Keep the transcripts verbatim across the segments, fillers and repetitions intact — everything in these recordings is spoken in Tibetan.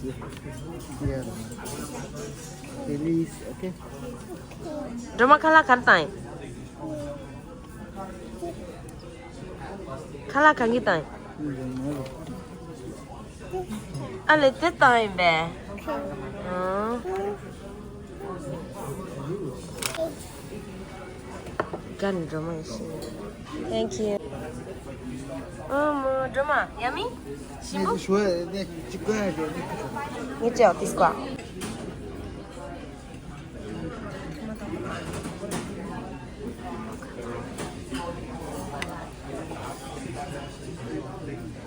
Yeah. Release, okay. སྒྲོལ་མ་ཁ་ལག་ག་རེ་བཏང་ཡིན། ཁ་ལག་གང་གི་བཏང་ཡིན། ཨ་ལེ་དེ་བཏང་ཡིན་པས། ཨང་། དགའ་ནི་སྒྲོལ་མ་ཡིན་ཤི། Thank you. ཨ་མོ་སྒྲོལ་མ་ཡ་མི་ཞིམ་པོ། ངས་ཞུ་བ་ནས་ཅི་དགོས་ཡ་ཞོར་ནས། ངས་ཅི་ཡང་ཏིས་ཀ།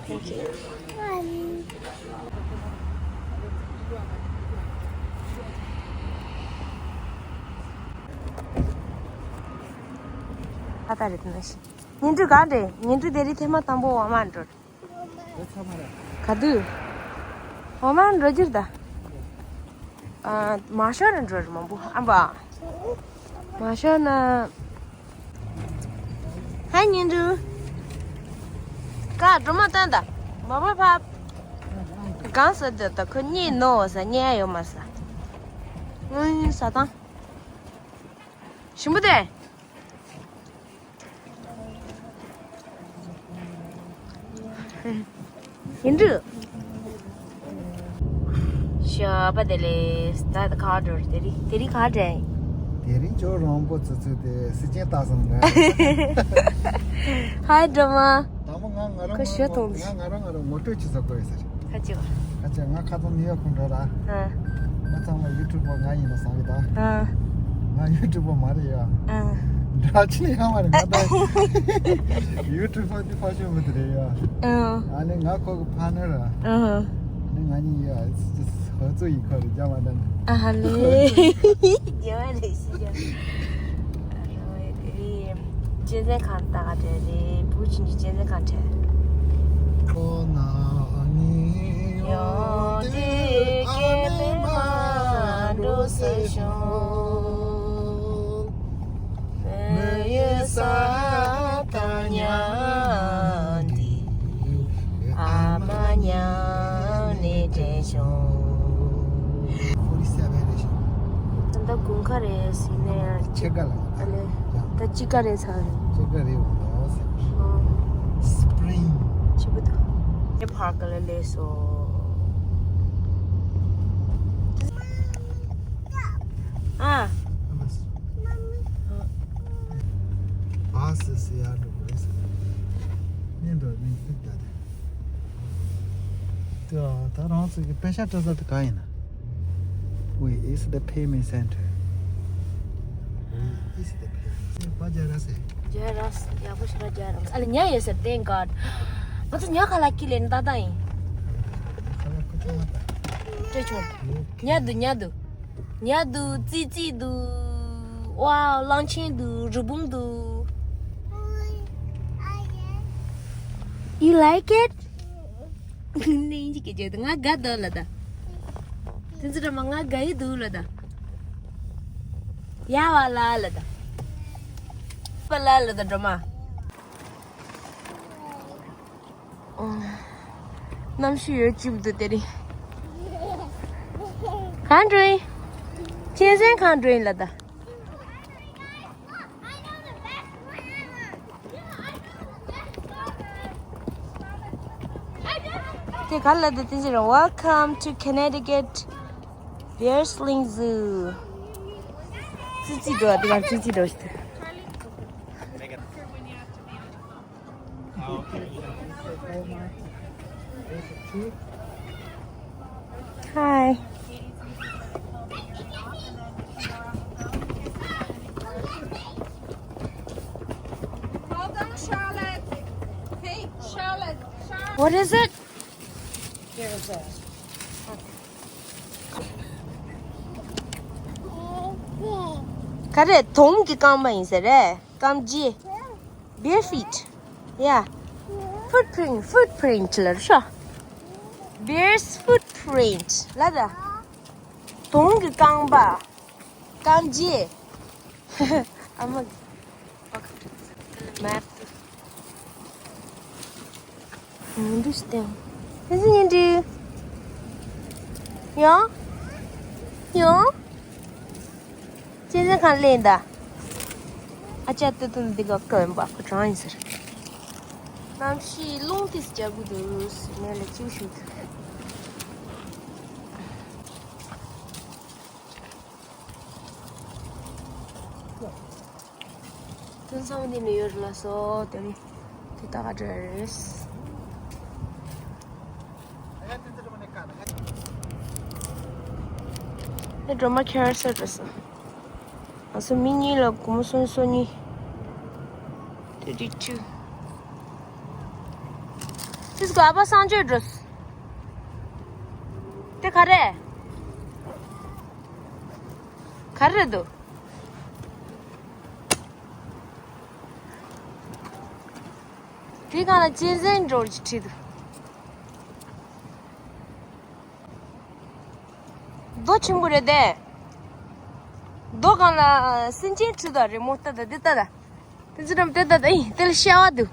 Thank you. ཨ་ད་རེད་ན་ཤི། ཉིན་དྲུག་ག་འདྲེ། ཉིན་དྲུག་དེ་རིང་ཐེངས་མ་དང་པོ་འོ་མ་འགྲོ། ག་དུས། འོ་མ་འགྲོ་རྒྱུར་ད། ཨ། མ་ཤོར་ན་འགྲོ་རེ་མང་པོ་ཨམ་པ། མ་ཤོར་ན། ཧའི་ཉིན་དྲུག་ཀ་སྒྲོལ་མ་བཏོན་ད། མ་པ་ཕབ། གང་ཟེར་དེ་ད་ཁོ་གཉིད་ནོ་ཟ་གཉིད་ཡོད་མ་ཟ། ཨུན་ཟ་དང་། ཞིམ་པོ་དེ། ཡིན་འདུག་ཞོགས་པ་བདེ་ལེགས། ད་ཁ་འགྲོ་དེ་རིང་དེ་རིང་ཁ་འདྲ། དེ་རིང་ཅོ་རོང་པོ་ཙི་ཙི་དེ་སི་ཅན་ལྟ་སོང་རེད། ཧའི་སྒྲོལ་མ། དང་པོ་ང་ང་རང་ཁོ་ཞོ་ཐོང་ང་ང་རང་ང་རང་ངོ་སྤྲོད་བྱེད་ས་དགོས་ཡོད་ཟེར། ཁ་ཅིག་ཁ་ཅིག་ང་ཁ་ཚང་ནིའུ་ཡོག་ཁོང་འགྲོ་ལ། ཨ། ང་ཚང་མ་ཡུ་ཊུབ་པ་ང་ཡིན་ན་བསམ་གི་ད། ཨ། ང་ཡུ་ཊུབ་པ་མ་རེད་ཡ། ཨ། འདྲ་ཆེ་ནི་ཡང་མ་རེད་ང་ད། ཡུ་ཊུབ་པ་འདི་ཕ་ཤོད་མི་དེ་རེད་ཡ། ཨ། ཨ་ནི་ང་ཁོ་གི་ཕ་ནེ་ར། ཨ། ཨ་ནི་ང་གཉིས་ཡ་ཧོ་ཙོ་ཡི་ཁོ་རེད་རྒྱ་མ་ད་ནི། ཨ་ཧ་ལེ། རྒྱ་མ་རེད་ཤི་ཡ། གཅན་གཟན་ཁང་ལྟ་ག་འདྲ་རེད། བུ་ཆུང་གི་གཅན་གཟན་ཁང་འདྲ། ཁོ་ན་ནི་ཡོང་དུས་སྐད་མེད་མ་འགྲོ་ཟེར་ཤོག་མི་ཡུལ་ས་དང་མཉམ་དུ། ཨ་མ་མཉམ་ནས་དྲན་བྱུང་། ཕོ་ལི་སི་ཡ་བེ་རེ་ཤོ། ད་ལྟ་དགུན་ཁ་རེད་ཟིན་ནས་ཡང་ཕྱེད་ཀ་ལ་ད་ལེ་ཡང་ད་དཔྱིད་ཀ་རེད་ཚར་རེད། ཕྱེད་ཀ་རེད་འོང་ད་ཟེར། ཨོ། སི་པི་རིང་། ཆི་བུ་ད། ཨེ་ཕར་ཀ་ལ་ལས་སོ། ཨ། ཨ་སི་སི་ཡ་འགྲོ་དགོས་ཟེར། ཉན་འགྲོ་ནི་ཤུགས་ད་དེ། ད་ད་རང་ཚོ་གི་པེ་ཤ་སྤྲད་ས་དེ་གང་ཡིན་ན། Where is the payment center? Where is the payment center? པ་རྒྱ་ར་སེ། རྒྱ་ར་སེ་ཡག་པོ་ཞིག་ར་རྒྱ་ར་སེ། ཨ་ལེ་ཉ་ཡོད་ཟེར། Thank God. ང་ཚོ་ཉ་ཁ་ལག་ཁྱི་ལེན་ཏག་ཏག་ཡིན། ཁ་ལག་ཁུ་ཆུ་མ་ཏག་སྤྲད་ཆོག་ཉ་འདུག་ཉ་འདུག་ཉ་འདུག་ཙི་ཙི་འདུག་ཝའོ། གླང་ཆེན་འདུག་རི་བོང་འདུག You like it? ནི་ཡིན་གྱི་སྐད་ཆ་ང་དགའ་འདོད་ལ་ད། དེ་ཚོ་སྒྲོལ་མ་ང་དགའ་ཡི་འདུག་ལ་ད། ཡ་བ་ལ་ལ་ད། པ་ལ་ལ་ད་སྒྲོལ་མ། གནམ་གཤིས་ཡོད་ཅིག་འདུག་དེ་རིང་། གང་འགྲོ་ཡིན། གཅན་གཟན་གང་འགྲོ་ཡིན་ལ་ད། དེ་ག་ལ་དེ་དེ་ཟེར། Welcome to Connecticut Bear Lake Zoo. ཙི་ཙི་འགྲོ་བ་དེ་ག་ཙི་ཙི་འགྲོ་ཞིག Hi. Well done, Charlotte. Hey, Charlotte. Charlotte. What is it? Here is it. ག་རེ། དོམ་གྱི་རྐང་པ་ཡིན་ས་རེད། རྐང་རྗེས། Bare feet. Yeah. Footprint, footprint ལ་རེད་ཤག Bear's footprint ལ་ད། དོམ་གྱི་རྐང་པ། རྐང་རྗེས། ཨ་མ། མེབ། ཉིན་དྲུག་སྟེང་། དེ་ཚོ་ཉིན་དྲུག་ཡང་། ཡང་། གཅན་གཟན་གང་ལེན་ད། ཨ་ཅག་ཏུ་ཏུ་འདི་ག་ཀ་བན་པ་ཁོ་གྲང་ཡིན་ཟེར། གནམ་གཤིས་རླུང་དེ་རྒྱག་གི་འདུག་ངས་ལ་ཅིག་ཞུ་ཐུབ། དོན་ཚང་མ་འདི་ནས་ཡོད་རེད་ལ་སོ། དེ་རིང་དེ་ལྟ་ག་འདྲ་རེད། ཨེ་སྒྲོལ་མ་ཁྱེར་སར་འགྲོ་སོང་། ང་ཚོ་མི་གཉིས་ལ་སྒོར་མོ་སུམ་ཅུ་སོ་གཉིས། དེ་རིགས་བཅུ། ཁྱེད་ཚོ་ཨ་ཕ་གསང་སྤྱོད་འགྲོ་སོང་། དེ་ག་རེ། ག་རེ་རེད་འདུག་དེ་སྒང་ལ་གཅན་གཟན་འདྲ་བོ་ཅིག་བྲིས་འདུག་རྡོ་ཆེན་པོ་རེད་དེ། རྡོ་སྒང་ལ་སེམས་ཅན་བྲིས་འདུག་རི་མོ་ལྟ་ད་འདི་ལྟ་ད། དེ་ཚོ་འགྲམ་དེ་ལྟ་ད་ཨི་དེ་ལ་ཤ་བ་འདུག་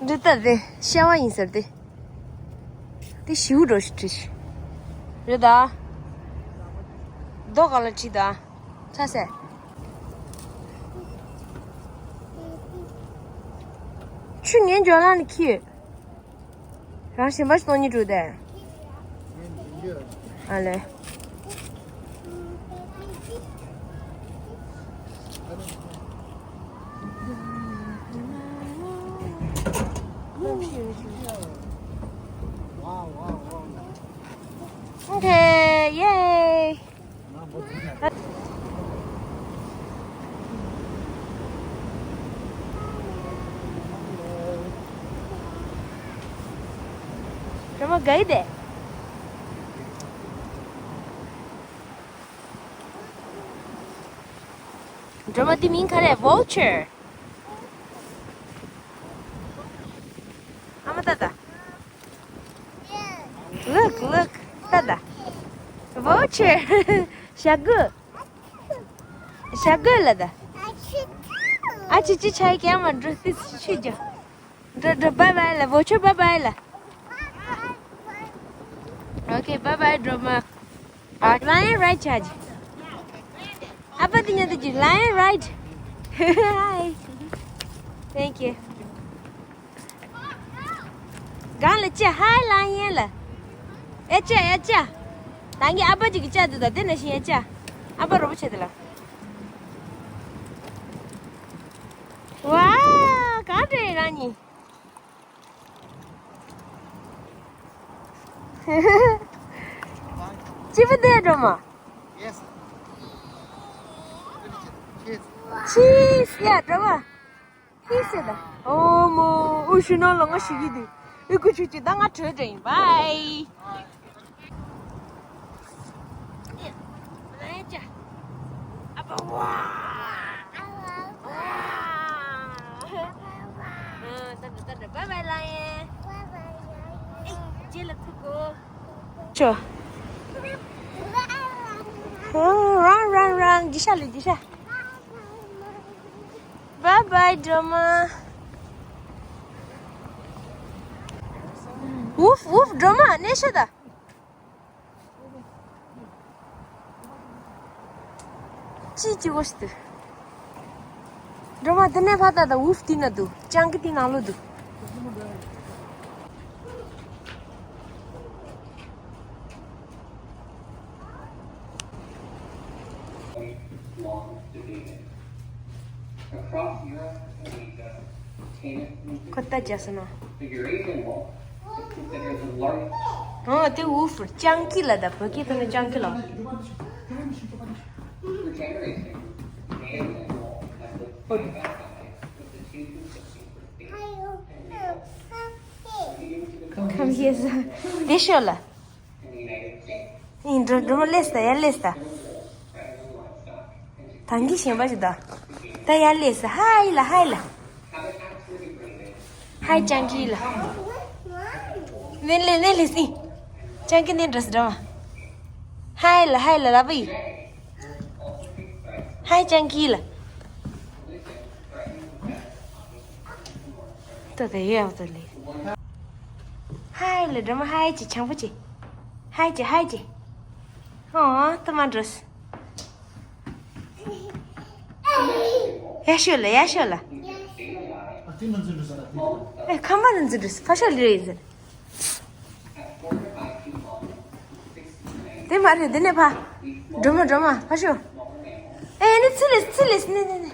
འདི་ལྟ་དེ་ཤ་བ་ཡིན་ཟེར་ཏེ། དེ་ཞིའུ་འདྲ་ཞིག་བྲིས་ཤིག་རེད་ད། རྡོ་སྒང་ལ་བྲིས་ད། ཚ་སེ། ཆུ་ངན་འཇོག་ལ་ནི་ཁྱི། རང་ཞིམ་པ་ཞིག་གཏོང་ཉིད་འགྲོ་དེ། ཨ་ལེ། Okay, yay! སྒྲོལ་མ་ག་ཡི་དེ། སྒྲོལ་མ་འདི་མིང་ག་རེ། Vulture། ཨ་མ་ལྟ་ད། Look, look. ལྟ་ད། Vulture. ཞྭ་གོས། ཞྭ་གོས་ལ་ད། ཨ་ཅི་ཅི་ཆ་ཡི་ཀྱང་མ་འགྲོ་སི་སི་ཆུ་རྒྱུ། འགྲོ་འགྲོ། Bye bye ལ། Vulture bye bye ལ། Okay, bye bye སྒྲོལ་མ། ཨ། Lion ride བྱ་རྒྱུ། ཨ་ཕ་དེ་ཉལ་དུ་རྒྱུ། Lion ride. Hi. Thank you. སྒང་ལ་ཅི། Hi Lion ལ། ཨེ་ཅི་ཨེ་ཅི། ད་ངའི་ཨ་ཕ་ཅིག་གི་ཅག་འདུག་ད་དེ་ནང་བཞིན་ཨེ་ཅི། ཨ་ཕ་རོ་པོ་ཆེ་དེ་ལ། ཝ། ག་འདྲ་ཡིན་རང་གཉིས། སྐྱིད་པོ་བསྡད་སྒྲོལ་མ། Yes. Cheese. Cheese. Yeah སྒྲོལ་མ། Cheese ཡ་ད། ཨོ་མོ། ཨུ་ཤུ་ནང་ལ་ང་ཞིག་གི་དུས། ཨི་ཀུ་ཆུ་ཆུ་ད་ང་བྲོས་འགྲོ་ཡིན། Bye. Bye bye Lion. ཅོ། Run, run, run. རྒྱུ་ཤ་ལས་རྒྱུ་ཤ། Bye bye སྒྲོལ་མ། Woof woof སྒྲོལ་མ་གནས་ཤོག་ད། ཅི་ཅི་གོ་ཤི་ཏུ། སྒྲོལ་མ་དེ་ནས་ཕ་ད་ད་woof དེ་ན་འདུག་སྤྱང་ཀི་དེ་ནང་ལོགས་འདུག་ཁོ་ལྟ་བྱས་སོང་ན། ཨོ་དེ་woof སྤྱང་ཀི་ལ་ད། བོད་སྐད་ཐོག་ནས་སྤྱང་ཀི་ལ། Come here. དེ་ཤོད་ལ། ཡིན། འགྲོ་འགྲོ་མོ་སླེབས་ད། ཡར་སླེབས་ད། ད་གིན་གཞན་པ་ཞིག་ད། ད་ཡར་སླེབས་ད། Hi ལ། Hi ལ། Hi སྤྱང་ཀི་ལ། ནས་སླེབས། ནས་སླེབས་སི། སྤྱང་ཀི་ནས་འགྲོ་སི་འགྲོ་མ། Hi ལ། Hi ལ་ལབ་ཡི། Hi སྤྱང་ཀི་ལ། ད་དེ་ཡག་ད་ལེ། ཧའི་ལ་སྒྲོལ་མ་ཧའི་ཅིག་བྱང་བུ་ཅིག་ཧའི་ཅིག་ཧའི་ཅིག་ཨོ་ཏུ་མ་འགྲོ། ཡ་ཤོད་ལ་ཡ་ཤོད་ལ། ཨ་ཏི་མ་འཛུལ་འགྲོ་ས་ལ་ཏི། ཨེ་ཁམས་པ་ནི་འཛུལ་འགྲོ་ས་ཕ་ཤོད་ལི་རེད་འཛུལ། དེ་མ་རེད་འདི་ནས་ཕ། སྒྲོལ་མ་སྒྲོལ་མ་ཕ་ཤོད། ཨེ་ནི་ཚི་ལེས་ཚི་ལེས་ནི་ནི་ནི།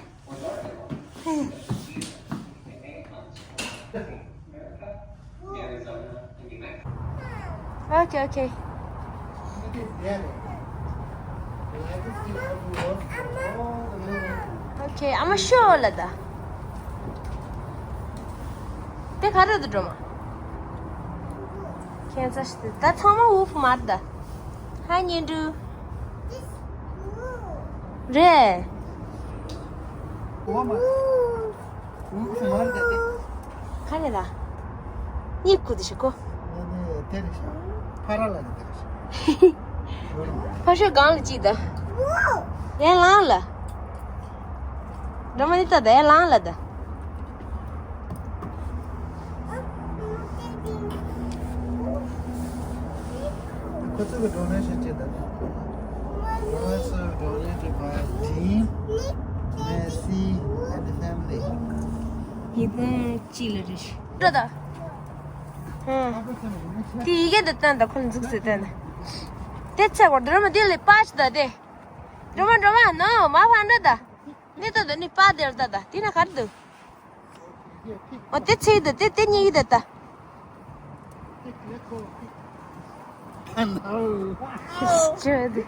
Okay, okay. Okay, I'm sure ལ་ད། དེ་ག་རེ་འདུག་སྒྲོལ་མ། ཁྱེད་ཚོ་ཞིག་ད་ཚང་མ་ཝུ་ཕུ་མར་ད། ཧ་ཉན་འདུག་རེད། ཁ་ནས་ལ། གཉིད་ཁུག་དེ་ཤི་ཁོ། ཕ་ཤོད་གང་ལ་ཅིག་ད། ཡན་ལང་ལ། སྒྲོལ་མ་ནི་ད་ད་ཡན་ལང་ལ་ད། ཁོ་ཚོ་གི་donation བྱས་ད་ནི། Donation donated by Dean, Messi and the family. ཡི་གུང་ཅི་ལ་རེད། འགྲོ་ད། ཧུང་། དེ་ཡི་གེ་འདི་བསྟན་ད་ཁོ་འཛུགས་སུ་བསྟན་ད། དེ་ཚེ་གོ་སྒྲོལ་མ་དེ་ལས་པ་ཅི་ད་དེ། སྒྲོལ་མ་སྒྲོལ་མ་ནོ་མ་ཕ་འགྲོ་ད། འདི་ལྟ་དུ་ནི་པ་དེར་ལྟ་ད་དེ་ན་གར་འདུག་ཨོ་དེ་ཚེ་དུ་དེ་དེ་གཉིས་ཀྱི་དེ་ལྟ། ཅི་འདི།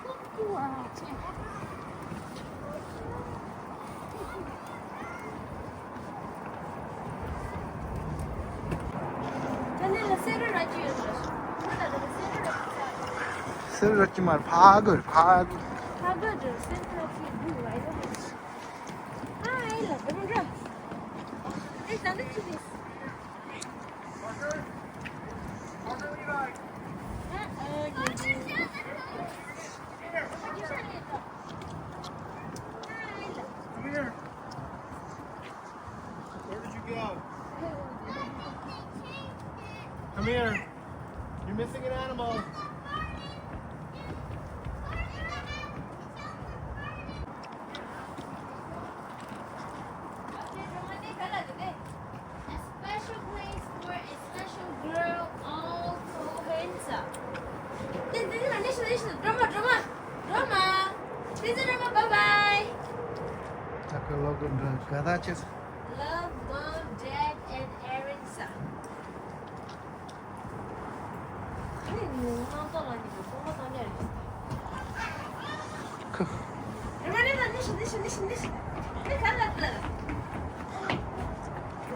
སེར་ར་ཅི་མར་ཕ་གོར་ཕ་གོར། ཕ་གོར་སེར་ར་ཅི་འདུག་ཨ་ཡོ། ཨ་ཨེ་ལ་དེ་མོ་འདྲ། ཨེ་ད་ནི་ཅི་རེད། Come here. Where did you go? Come here. You're missing an animal. A special place for a special girl, all so handsome. Drama, drama, drama. This is drama. Bye bye. Love, mom, dad, and Aaron.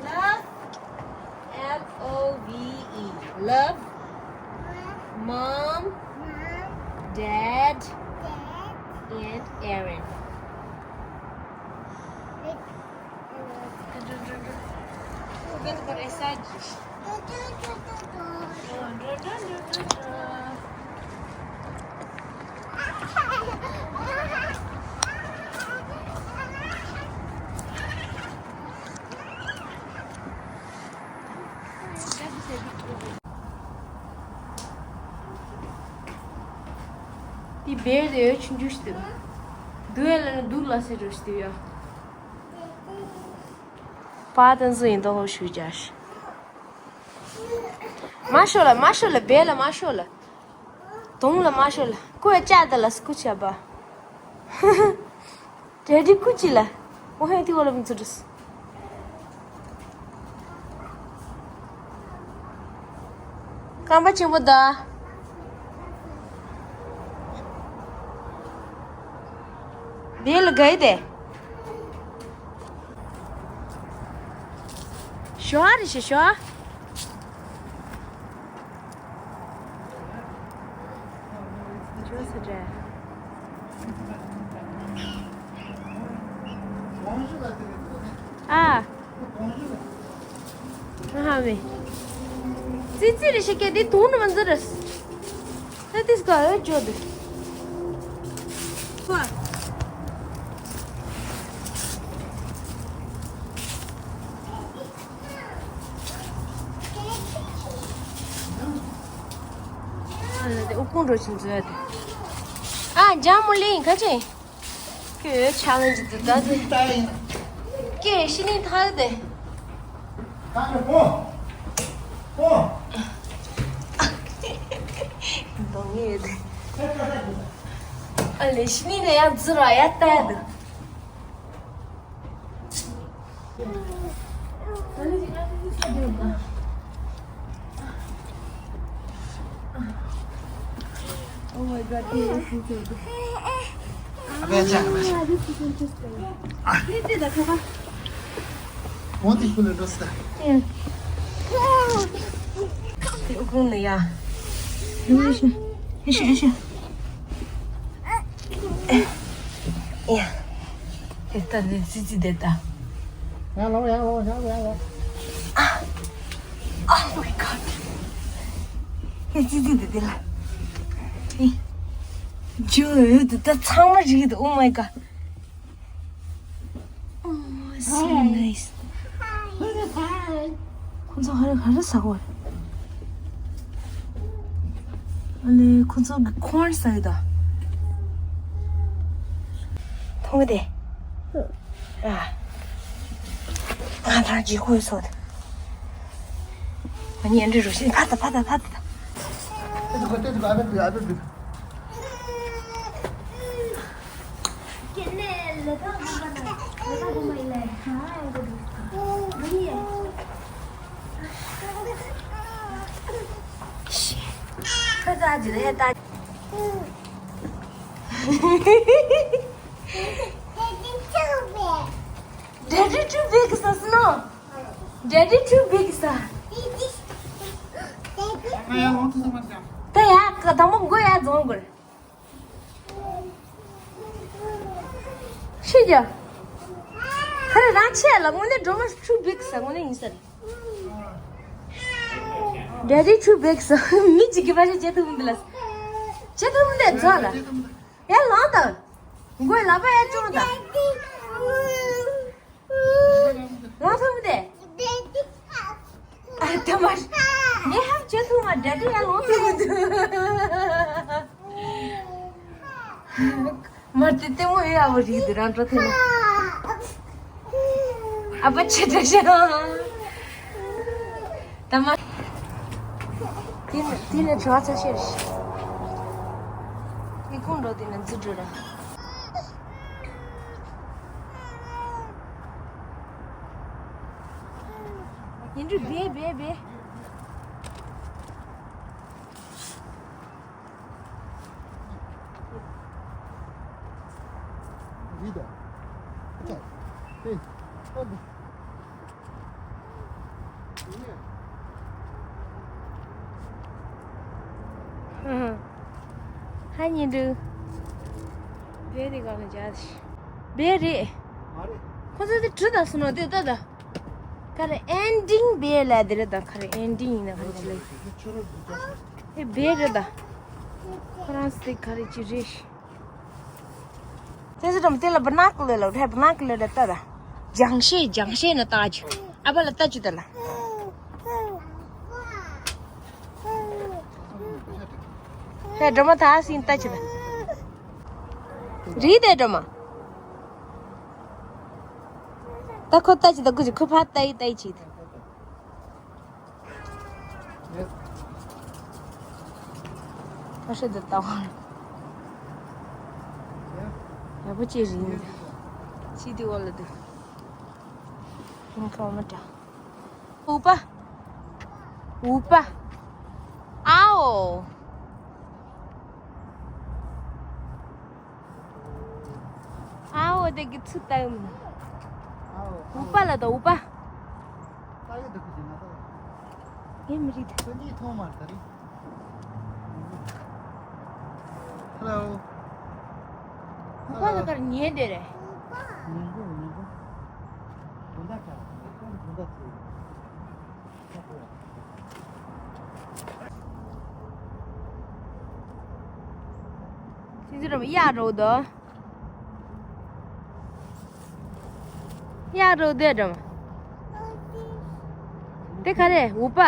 Love, M O V E, love, mom, dad, and Aaron. འདི་བེར་དེ་ཆུང་ཆུང་ཞིག་འདུག་འདུག་ཡ་ལ་ནི་འདུག་ལ་ཟེར་འགྲོ་ཞིག་འདུག་ཡ། པ་དང་སུ་ཡིན་དོ་ཧོ་ཞུ་ཅ་ཤི། མ་ཤོ་ལ་མ་ཤོ་ལ་བེར་ལ་མ་ཤོ་ལ། དོང་ལ་མ་ཤོ་ལ་ཀུ་ཡ་ཅ་ད་ལ་སྐུ་ཆ་བ། ཏྲེ་ཌི་ཀུ་ཅི་ལ། འོ་ཧེ་ཏི་འོ་ལ་མི་ཚུ་དྲུས། རྐང་པ་ཆེན་པོ་ད། དེ་ལ་ག་ཡི་དེ། ཞོ་ཨ་རི་ཤི་ཞོ་ཨ། ཨ། ཨ་ཧ་མེ། ཙི་ཙི་རེ་ཤི་ཀེ་དེ་དུང་ནི་མ་འཛི་རེ། ད་དེ་སྐ་ཨེ་ཇོ་དེ། ཧོ། ཁོང་འགྲོ་ཆེན་བཟོས་ཏེ། ཨ་འཇམ་མོ་ལིང་ཁ་ཆེ། ཁྱོད་ཆ་ལེན་ཅི་འདུག་ད་དེ། ཀྱེ་ཤི་ནི་ཐག་དེ། གདོང་ངེས་དེ། ཨ་ལེ་ཤི་ནི་དེ་ཡང་ཛི་ར་ཡ་ལྟ་ཡ་འདུག Oh my god, this is so good. Ah, this is interesting. What is going on? ཡ། དེ་ལྟ་ནི་ཙི་ཙི་དེ་ལྟ། ཡ་ལོ་ཡ་ལོ་ཡ་ལོ་ཡ་ལོ། Oh my god. ཨེ་ཙི་ཙི་དེ་དེ་ལ། ཨེ། ཇོ་ཡོད་དེ་ད་ཚང་མ་རིག་གི་འདུག Oh my god. Oh, so nice. ཁོ་ཚོ་ཧ་ར་ཧ་ར་ཟ་གོ། ཨ་ལེ་ཁོ་ཚོ་གི་ཁོར་ཟ་ཡི་ད། མཐོང་གི་དེ། ཨ། ཨ་ད་ཇི་ཁོ་སོ་དེ། ཨ་ཉན་འདྲི་རུ་ཤི་ཕ་ད་ཕ་ད་ཕ་ད། Daddy too big, sir, no. Daddy too big, sir. ད་ཡ་ག་དང་པོ་མགོ་ཡ་རྫོང་དགོས། ཤེས་རྒྱ། ཁ་རེ་རང་ཆེ་ལ་དངོས་གནས་སྒྲོལ་མ་too big ས་དངོས་གནས་ཡིན་ས་རེད། Daddy too big ས་མི་གཅིག་གི་བར་ཆད་བྱེད་ཐུབ་མི་འདུག་ལ། བྱེད་ཐུབ་མི་འདུག་རྫོགས་ལ། ཡ་ལངས་དང་། མགོའི་ལག་པ་ཡ་བཅོང་དང་། ལོང་ཐུབ་མི་འདུག་ཨ་ད་མ། ངས་ཧམ་བྱེད་ཐུབ་མ་འདྲ་དེ་ཡང་ལོང་ཐུབ་མི་འདུག་མ་དེ་ལྟད་མོ་ཡོད་ཨ་བོ་རིག་འདུག་རང་འགྲོ་ཐུབ་ན། ཨ་ཕ་ཆེ་དྲགས་ཤག་ད་མ། དེ་ནས་དེ་ནས་བྲོ་བ་ཚ་ཤེར་ཤི། ཨི་ཁུང་འགྲོ་དེ་ནས་འཛི་འགྲོ་ར། ཡིན་འགྲོ་བེ་བེ་བེ། རེད་ད། ཨ་ཅག་ཧེ། ཨ་ད། ཧ་ཉི་འདུག་བེ་རི་གང་ལ་བྱ་བེ་རི། ཁོ་ཚོ་དེ་གྲུ་དང་སུ་ནོ་དེ་ལྟ་ད། ག་རེ་ཨེན་ཌིང་བེ་ལ་དེ་རེད་ད། ག་རེ་ཨེན་ཌིང་ཡིན་ན་ག་རེ་ཅི་ལ། ཨེ་བེ་རེད་ད། ཁོ་རང་སི་ག་རེ་ཅི་རེད། དེ་ཚོ་དམ་དེ་ལ་བི་ནག་ལེ་ལ་རེད། བི་ནག་ལེ་ལ་ལྟ་ད། ལྗང་ཤེ་ལྗང་ཤེ་ན་ལྟ་ཅི། ཨ་ཕ་ལ་ལྟ་ཅི་ད་ལ། ཧེ་སྒྲོལ་མ་ད་སིན་ལྟ་ཅི་ད། རིག་དེ་སྒྲོལ་མ། ད་ཁོ་ལྟ་ཅི་ད་ཁོ་ཅི་ཁོ་ཕ་ལྟ་ཡི་ལྟ་ཡི་ཅི་ད། ཨ་ཧྲེ་འདི་ལྟ་བ། ཡག་པོ་ཅིག་རིང་། ཅི་འདི་འོག་ལ་འདུག་ཁྱིམ་ཁ་མ་འདྲ། ཨུ་པ། ཨུ་པ། ཨའོ། ཨའོ་དེ་གི་ཚུ་ལྟ་གི་མི། ཨའོ། ཨུ་པ་ལ་ད་ཨུ་པ། ལྟ་གི་འདུག་གི་ན་ད། ངས་མི་རིག་ད། ཁྱོད་གཉིས་མཐོང་མ་ད་རེད། Hello. ཨུ་པ་ལ་ཀར་ཉལ་བསྡད་རེད། ཉལ་གོ་ཉལ་གོ། དགོང་དག་ཁ་ཁོང་དགོང་དག་ཚེ། ཁ་ཁོ། ཅི་ཟེར་ར་གཡག་འགྲོ་འདུག་གཡག་འགྲོ་འདུག་འགྲོ། དེ་ག་རེ་ཨུ་པ།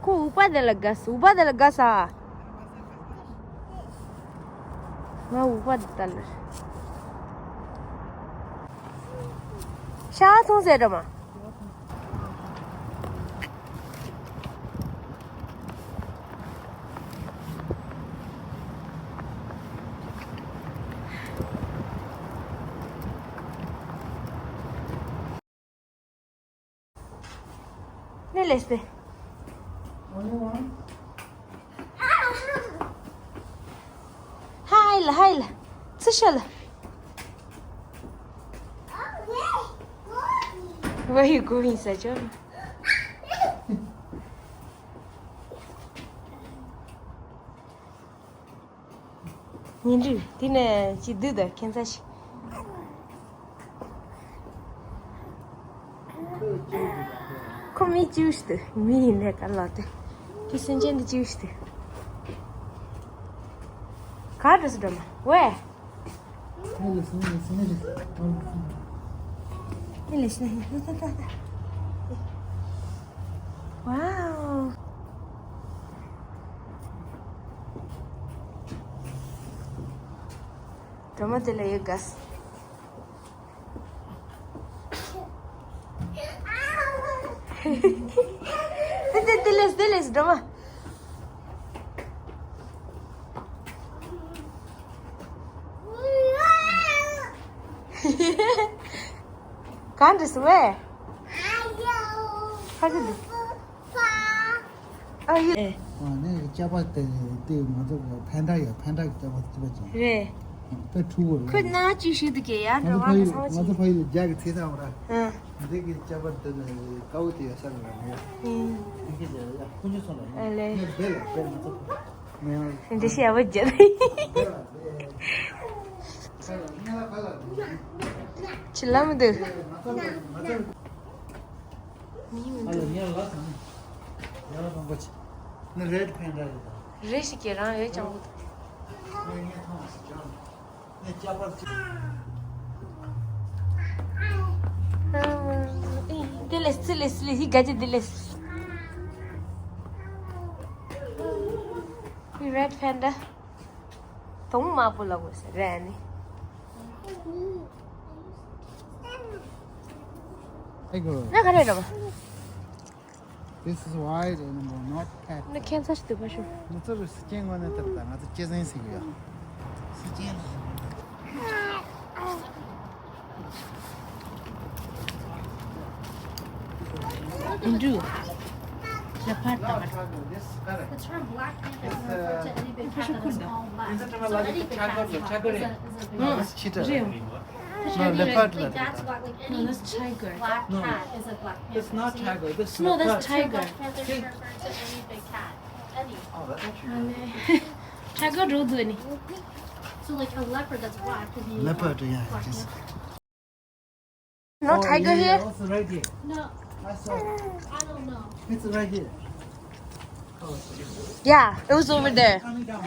ཁོ་ཨུ་པ་དེ་ལ་དགའ་ས། ཨུ་པ་དེ་ལ་དགའ་ས། ང་འུག་པ་འདི་ལྟར། ཤ་ཚོང་ཟེར་འགྲོ་མ། ནི་ལེས་པེ། ཧའི་ལ་ཧའི་ལ། ཚུ་ཤ་ལ། Where you going, Sajal? ཉིན་རེ་དེ་ནས་ཅི་བདུད་དང་ཁྱད་མཚར་ཞིག་ཁོ་མི་བཅུ་ཞིག་འདུག་མི་ཡིན་ནས་ག་ལ་དེ། ཁྱི་སེམས་ཅན་འདི་བཅུ་ཞིག་འདུག་ག་འགྲོ་སི་འགྲོ་མ་ཝེ། ཨེ་ལེ་སི་ནེ་ལེ་སི་ནེ་ལེ་སི་ནེ། ཨེ་ལེ་སི་ནེ་ལེ་སི་ནེ། ཝའོ། སྒྲོལ་མ་དེ་ལ་ཡོད་དགའ། དེ་དེ་དེ་ལེས་དེ་ལེས་སྒྲོལ་མ། གང་འདྲ་སོང་བས། ཧ་གི་འདུག་ཨ་ཡོད། ཨ་ནི་སྐྱ་པ་དེ་དེ་ང་ཚོ་གི་ཕན་འདྲ་ཡོད། ཕན་འདྲ་གི་སྐྱ་པ་དེ་ཅི་པ་ཅན། རེད། དེ་ཕྲུ་གུ་རེད། ཁོས་ན་ཅི་ཞིག་འདུག་གི་ཡ། ང་ཚོ་འགྲོ་བ་ཕ་ཡུལ་ང་ཚོ་ཕ་ཡུལ་རྒྱ་གི་ཚེ་ཐང་ར། ཨ། འདི་གི་སྐྱ་པ་འདི་ནི་དཀའ་བོ་དེ་ཡོད་ས་རེད་ལ་ངས། ཨིན། འདི་གི་ཡ་ཡ་ཁུ་ཆུ་སོང་ལ་ཡ། ཨ་ལེ། ངས་བེ་ལ་བེ་ང་ཚོ་ཕ། འདི་ཤི་ཡ་བ་རྒྱབ། ཆི་ལ་མི་འདུག་མི་མི་འདུག་ནི་རེད་ཕན་འདྲ་རེད་ད། རེད་ཞིག་གི་རང་ཡོད་ཀྱང་འདུག་ངས་ངས་མཐོང་བ་ཞིག་ཀྱང་། ངས་སྐྱ་པར་ཅིག་དེ་ལས་སི་ལས་སི་ལས་ཧི་ག་ཅི་དེ་ལས། ཡི་རེད་ཕན་འདྲ། དོང་དམར་པོ་ལ་དགོས་ཟེར་རེད་ནི། ཨེ་གོ། ན་ག་རེ་རེད་བ། This is wild animal, not pet. ན་ཁྱད་མཚར་ཞིག་འདུག་པ་ཤོ། ང་ཚོ་རུ་སི་ཅན་ངོ་ནས་ལྟར་དང་ང་ཚོ་སྐྱེ་ཟེན་ཟེར་གི་ཡོད། སི་ཅན་ལ། Indu. Leopard. It's from Black Panther. It's, uh, it's a small black. So anything cat is a, is a big cat. No, it's cheetah. Real. No, leopard. Like, that's black, like, any black cat is a black panther. It's not tiger. This is no, that's leopard. Tiger. Black panther refer to any big cat. Any. Oh, that's not true. Tiger road ni. So, like, a leopard that's black could be leopard, yeah, black panther. No tiger here? Also right here. No. I saw. I don't know. It's right here. Yeah, it was over there. Coming down.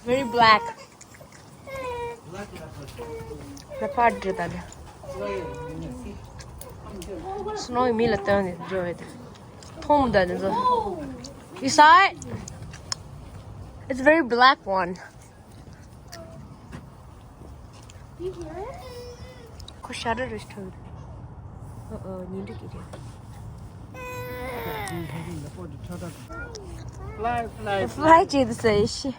Very black. Black leopard. Leopard རེད་ད། Snow མི་ལ་སྟོན་ནས་འཇོ་བའི་མཐོང་མི་འདུག་དེ་ཚོ། You saw it? It's a very black one. ཁོ་ཤ་ར་རེ་ཐོན། ཨོ་ཨོ་ཉིན་རེ་གི་རེད། Fly, fly. Fly བྱེད་དུ་ཟེར་ཤི།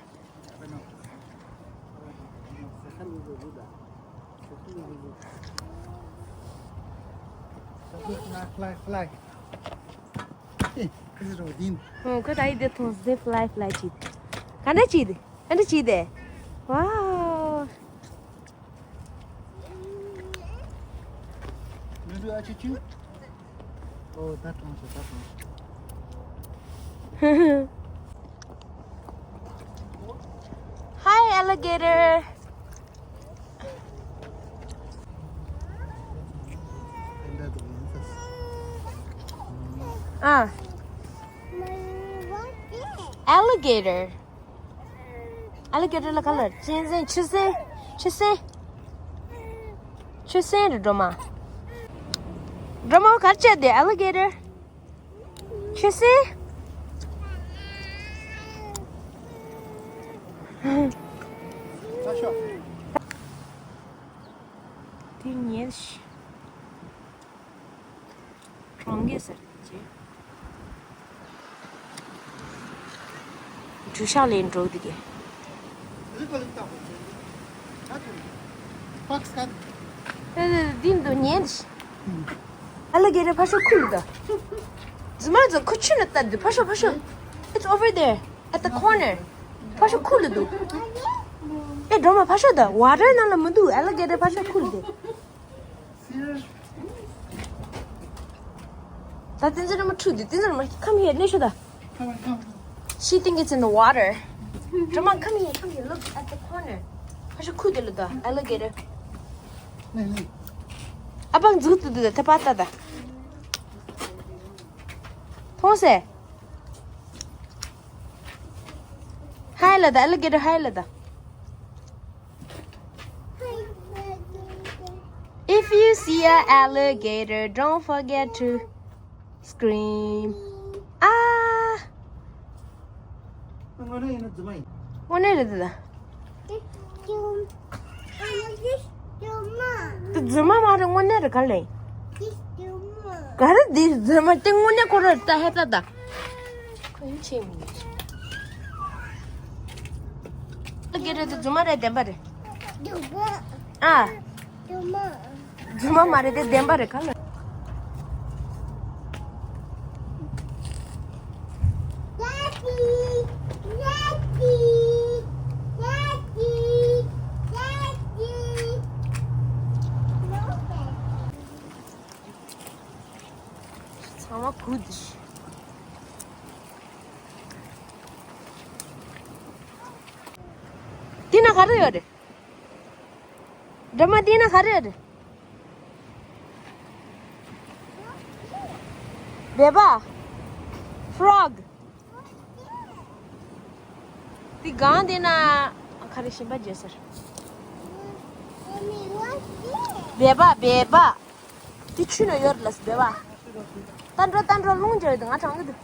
Fly, fly, fly. ཁོ་ད་ཡི་དེ་མཐོང་ཟེ་fly fly བྱེད། ག་འདྲ་བྱེད། ག་འདྲ་བྱེད་དེ། Wow. ནུ་རུ་ཨ་ཆུ་ཆུ། ཨོ་ད་གྲོངས་སོ་ད་གྲོངས་སོ། Hi alligator. ཨ། Alligator. Alligator ལ་ག་ལ་གཅན་གཟན། ཆུ་སྲིན། ཆུ་སྲིན། ཆུ་སྲིན་རེད་སྒྲོལ་མ། སྒྲོལ་མ་གར་བཅད་དེ་alligator། ཆུ་སྲིན། དེ་ཉལ་ཤི། གྲོང་ཁྱེར་ཟེར་གྱི། གྲུ་ཤག་ལས་འགྲོ་འདི་གས། ཨེ་འདི་འདུག་ཉན། ཨ་ལ་གེ་རེ་ཕ་ཤོ་ཁུལ་ད། རྫུན་མ་རྫུན་ཁུ་ཆུ་ནི་ལྟ་འདུག་ཕ་ཤོ་ཕ་ཤོ། It's over there at the corner. ཕ་ཤོ་ཁུལ་འདུག་ཨེ་སྒྲོལ་མ་ཕ་ཤོ་ད་ཝ་ཊར་ནང་ལ་མི་འདུག་ཨ་ལ་གེ་རེ་ཕ་ཤོ་ཁུལ་འདུག་ད་ཏིན་ཙི་ར་མ་ཁྲུ་དུ་ཏིན་ཙི་ར་མ་come here ནས་ཤོ་ད། She think it's in the water. ར་མ་come here, come here, look at the corner. ཕ་ཤོ་ཁུ་དེ་ལ་ད་alligator. ཨ་པང་འཛུགས་ཏུ་དུ་ད་ཐེ་པ་ད་ད། མཐོང་སེ། ཧའི་ལ་ད་alligator ཧའི་ལ་ད། If you see a alligator, don't forget to scream. ཨ། དངོས་གནས་ཡིན་ན་རྫུན་མ་ཡིན། དངོས་གནས་རེད་ད། དེ་རྫུན་མ་མ་རེད་དངོས་གནས་རེད་ག་ལེ། ག་རེ་འདི་རྫུན་མ་དེ་དངོས་གནས་ཁོ་ར་ད་ཧེ་ད་ད། ཁོ་ཡིན་ཆེ་མི་ཉེ། ཨ་གེ་རེད་དེ་རྫུན་མ་རེད་བདེན་པ་རེད། ཨ། རྫུན་མ་མ་རེད་དེ་བདེན་པ་རེད་ག་ལ། ཚང་མ་ཁུག་འདི། འདི་ན་ག་རེ་ཡོད་རེད། སྒྲོལ་མ་འདི་ན་ག་རེ་ཡོད་རེད། སྦལ་པ། Frog. འདི་སྒང་འདི་ན་ག་རེ་ཞིམ་པ་བརྗེད་ཟེར། སྦལ་པ་སྦལ་པ། འདི་ཆུ་ན་ཡོད་རེད་ལ་སྦལ་པ། ལྟ་འགྲོ་ལྟ་འགྲོ་རླུང་འཇལ་འདུག་ང་དྲང་གི་འདུག